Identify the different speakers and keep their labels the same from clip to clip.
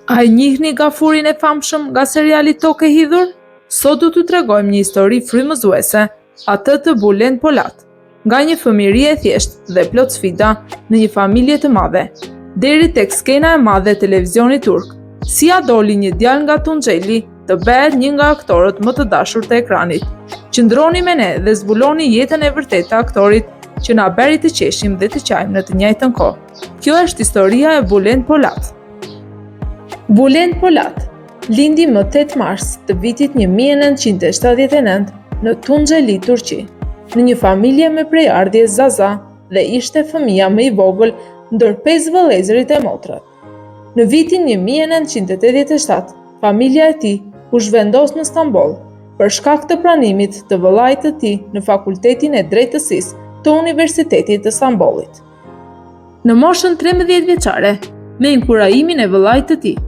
Speaker 1: A e njihni Gafurin e famshëm nga seriali Tokë e hidhur? Sot do t'ju tregojmë një histori frymëzuese, atë të Bulent Polat, nga një fëmijëri e thjeshtë dhe plot sfida në një familje të madhe, deri tek skena e madhe e televizionit turk. Si ia doli një djalë nga Tunxheli të bëhet një nga aktorët më të dashur të ekranit. Qëndroni me ne dhe zbuloni jetën e vërtetë të aktorit që na bëri të qeshim dhe të qajmë në të njëjtën kohë. Kjo është historia e Bulent Polat. Bulent Polat lindi më 8 mars të vitit 1979 në Tunxheli, Turqi, në një familje me prejardhje Zaza dhe ishte fëmija më i vogël ndër 5 vëllezërit e motrat. Në vitin 1987, familja e tij u zhvendos në Stamboll për shkak të pranimit të vëllait të tij në Fakultetin e Drejtësisë të Universitetit të Stambollit. Në moshën 13 vjeçare, me inkurajimin e vëllait të tij,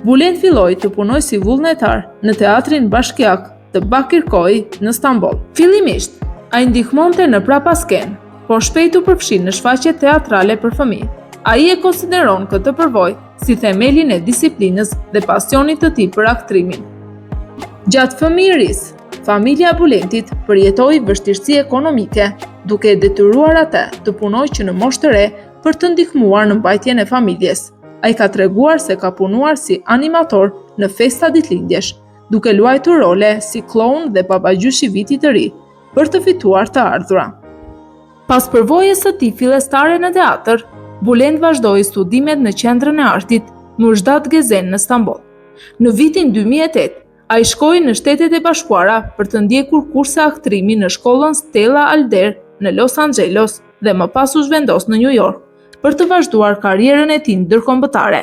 Speaker 1: Bulent filloi të punojë si vullnetar në teatrin bashkiak të Bakirkoy në Stamboll. Fillimisht, ai ndihmonte në prapaskenë, por shpejt u përfshi në shfaqje teatrale për fëmijë. Ai e konsideron këtë përvojë si themelin e disiplinës dhe pasionit të tij për aktrimin. Gjatë fëmijërisë, familja e Bulentit përjetoi vështirësi ekonomike, duke e detyruar atë të punojë që në moshë të re për të ndihmuar në mbajtjen e familjes. Ai ka treguar se ka punuar si animator në festa ditëlindjesh, duke luajtur role si klloun dhe babagjysh i Vitit të Ri, për të fituar të ardhura. Pas përvojës së tij fillestare në teatër, Bulent vazhdoi studimet në Qendrën e Artit Mujdat Gezen në Stamboll. Në vitin 2008, ai shkoi në Shtetet e Bashkuara për të ndjekur kurse aktrimi në shkollën Stella Adler në Los Angeles dhe më pas u zhvendos në New York për të vazhduar karrierën e tij ndërkombëtare.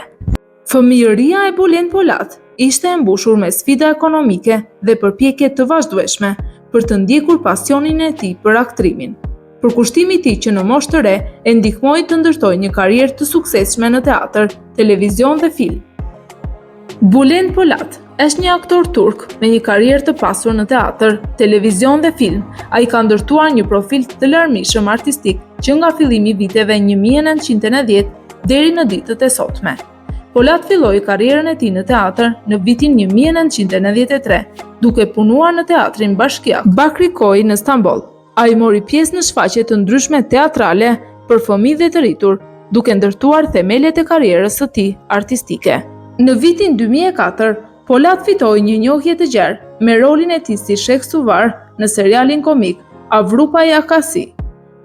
Speaker 1: Fëmijëria e Bulent Polat ishte e mbushur me sfida ekonomike dhe përpjekje të vazhdueshme për të ndjekur pasionin e tij për aktrimin. Përkushtimi i tij që në moshë të re e ndihmoi të ndërtojë një karrierë të suksesshme në teatër, televizion dhe film. Bulent Polat është një aktor turk me një karrierë të pasur në teatër, televizion dhe film. Ai ka ndërtuar një profil të larmishëm artistik që nga fillimi i viteve 1990 deri në ditët e sotme. Polat filloi karrierën e tij në teatër në vitin 1993, duke punuar në teatrin bashkiak Bakırköy në Stamboll. Ai mori pjesë në shfaqje të ndryshme teatrale për fëmijë dhe të rritur, duke ndërtuar themelet e karrierës së tij artistike. Në vitin 2004, Polat fitoi një njohje të gjerë me rolin e tij si Şehsuvar në serialin komik Avrupa Yakası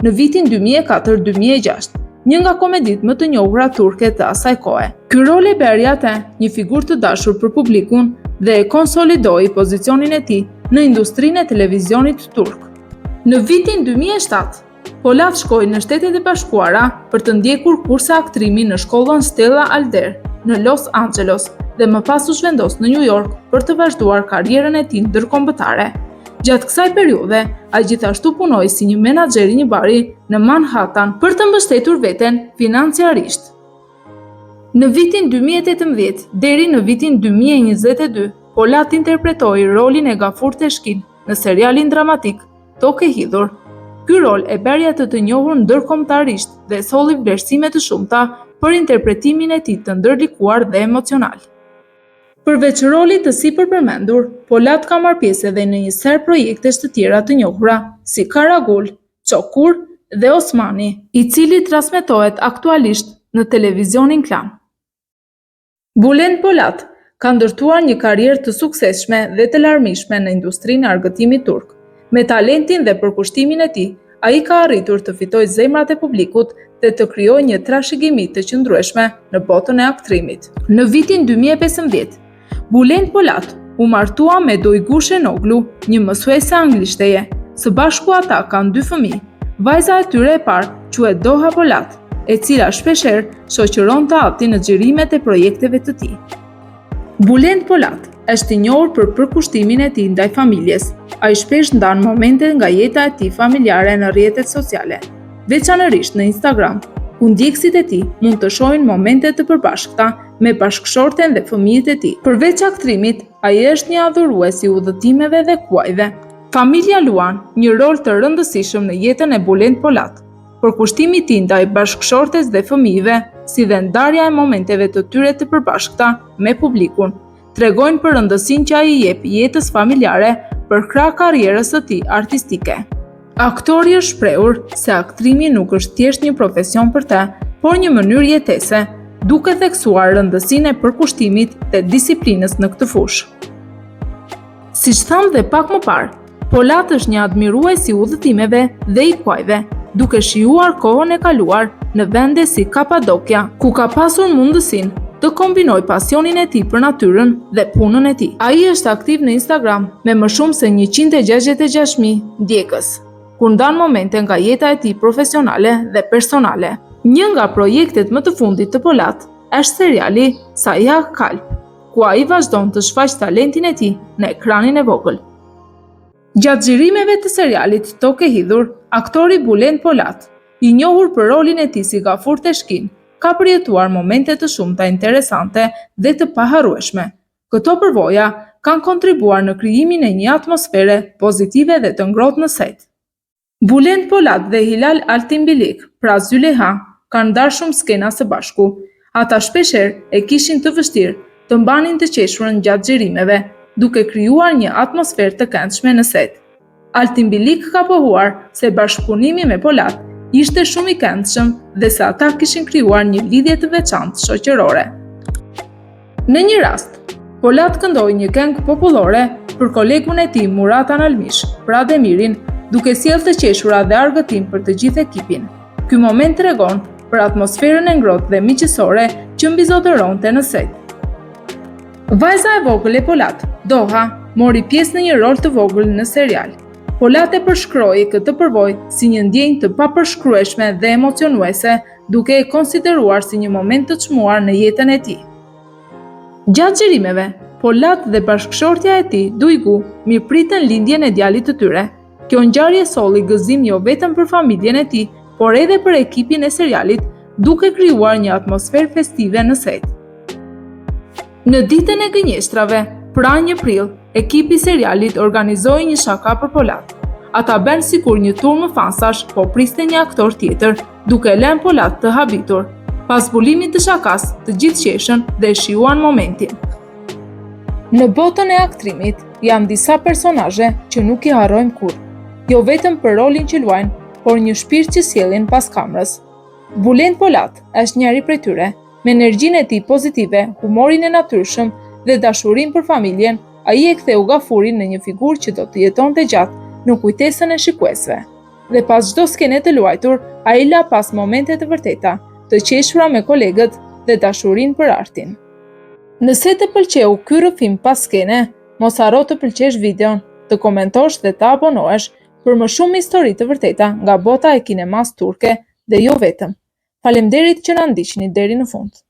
Speaker 1: në vitin 2004-2006, një nga komeditë më të njohura turke të asaj kohe. Ky rol e bëri atë një figurë të dashur për publikun dhe e konsolidoi pozicionin e tij në industrinë e televizionit turk. Në vitin 2007, Polat shkoi në Shtetet e Bashkuara për të ndjekur kurse aktrimi në shkollën Stella Adler në Los Angeles dhe më pas u zhvendos në New York për të vazhduar karrierën e tij ndërkombëtare. Gjatë kësaj periudhe, ai gjithashtu punoi si një menaxher i një bari në Manhattan për të mbështetur veten financiarisht. Në vitin 2018 deri në vitin 2022, Polat interpretoi rolin e Gafur Teshkin në serialin dramatik Tokë e hidhur. Ky rol e bëri atë të njohur ndërkombëtarisht dhe solli vlerësime të shumta për interpretimin e tij të ndërlikuar dhe emocional. Përveç rolit të sipërpërmendur, Polat ka marrë pjesë edhe në një sërë projektesh të tjera të njohura, si Karagul, Çukur dhe Osmani, i cili transmetohet aktualisht në televizionin Klan. Bulent Polat ka ndërtuar një karrierë të suksesshme dhe të larmishme në industrinë e argëtimit turk. Me talentin dhe përkushtimin e tij, ai ka arritur të fitojë zemrat e publikut dhe të krijojë një trashëgimi të qëndrueshme në botën e aktrimit. Në vitin 2015, Bulent Polat u martua me Duygu Şenoglu, një mësuese anglishteje. Së bashku ata kanë dy fëmijë. Vajza e tyre e parë quhet Doğa Polat, e cila shpeshherë shoqëron të atin në xhirimet e projekteve të tij. Bulent Polat është i njohur për përkushtimin e tij ndaj familjes. Ai shpesh ndan momente nga jeta e tij familjare në rrjetet sociale, veçanërisht në Instagram, ku ndjekësit e tij mund të shohin momente të përbashkëta me bashkëshorten dhe fëmijët e tij. Përveç aktrimit, ai është një adhurues i udhëtimeve dhe kuajve. Familja luan një rol të rëndësishëm në jetën e Bulent Polat. Përkushtimi i tij ndaj bashkëshortes dhe fëmijëve si dhe ndarja e momenteve të tyre të përbashkëta me publikun, tregojnë për rëndësinë që ai i jep jetës familjare përkrah karrierës së tij artistike. Aktori është shprehur se aktrimi nuk është thjesht një profesion për të, por një mënyrë jetese, duke theksuar rëndësinë e përkushtimit dhe disiplinës në këtë fushë. Siç thamë dhe pak më parë, Polat është një admirues i udhëtimeve dhe i kuajve, duke shijuar kohën e kaluar në vende si Kapadokia, ku ka pasur mundësinë të kombinojë pasionin e tij për natyrën dhe punën e tij. Ai është aktiv në Instagram me më shumë se 166.000 ndjekës, ku ndan momente nga jeta e tij profesionale dhe personale. Një nga projektet më të fundit të Polat është seriali Siyah Kalp, ku ai vazhdon të shfaqë talentin e tij në ekranin e vogël. Gjatë xhirimeve të serialit Tokë e hidhur, aktori Bulent Polat, i njohur për rolin e tij si Gafur Teshkin, ka përjetuar momente të shumta interesante dhe të paharrueshme. Këto përvoja kanë kontribuar në krijimin e një atmosfere pozitive dhe të ngrohtë në set. Bulent Polat dhe Hilal Altinbilik, pra Züleyha, kanë ndarë shumë skena së bashku. Ata shpeshherë e kishin të vështirë të mbanin të qeshurën gjatë xhirimeve, duke krijuar një atmosferë të këndshme në set. Altinbilik ka pohuar se bashkëpunimi me Polat ishte shumë i këndshëm dhe se ata kishin krijuar një lidhje të veçantë shoqërore. Në një rast, Polat këndoi një këngë popullore për kolegun e tij Murat Analmish, pra Demirin, duke sjellë të qeshura dhe argëtim për të gjithë ekipin. Ky moment tregon për atmosferën e ngrohtë dhe miqësore që mbizotëronte në set. Vajza e vogël e Polat, Doha, mori pjesë në një rol të vogël në serial. Polat e përshkroi këtë përvojë si një ndjenjë të papërshkrueshme dhe emocionuese, duke e konsideruar si një moment të çmuar në jetën e tij. Gjatë xhirimeve, Polat dhe bashkëshortja e tij, Duygu, mirëpritën lindjen e djalit të tyre. Kjo ngjarje solli gëzim jo vetëm për familjen e tij, por edhe për ekipin e serialit, duke krijuar një atmosferë festive në set. Në ditën e gënjeshtrave, pra 1 prill, ekipi i serialit organizoi një shaka për Polat. Ata bënë sikur një turmë fansash po priste një aktor tjetër, duke e lënë Polat të habitur. Pas zbulimit të shakasë, të gjithë qeshën dhe e shijuan momentin. Në botën e aktrimit janë disa personazhe që nuk i harrojmë kurrë, jo vetëm për rolin që luajnë, por një shpirt që sjellin pas kamerës. Bulent Polat është njëri prej tyre. Me energjinë e tij pozitive, humorin e natyrshëm dhe dashurinë për familjen, ai e ktheu Gafurin në një figurë që do të jetonte gjatë në kujtesën e shikuesve. Dhe pas çdo skene të luajtur, ai la pas momente të vërteta, të qeshura me kolegët dhe dashurinë për artin. Nëse të pëlqeu ky rrëfim pas skene, mos harro të pëlqesh videon, të komentosh dhe të abonohesh për më shumë histori të vërteta nga bota e kinemasë turke dhe jo vetëm. Faleminderit që na ndiqni deri në fund.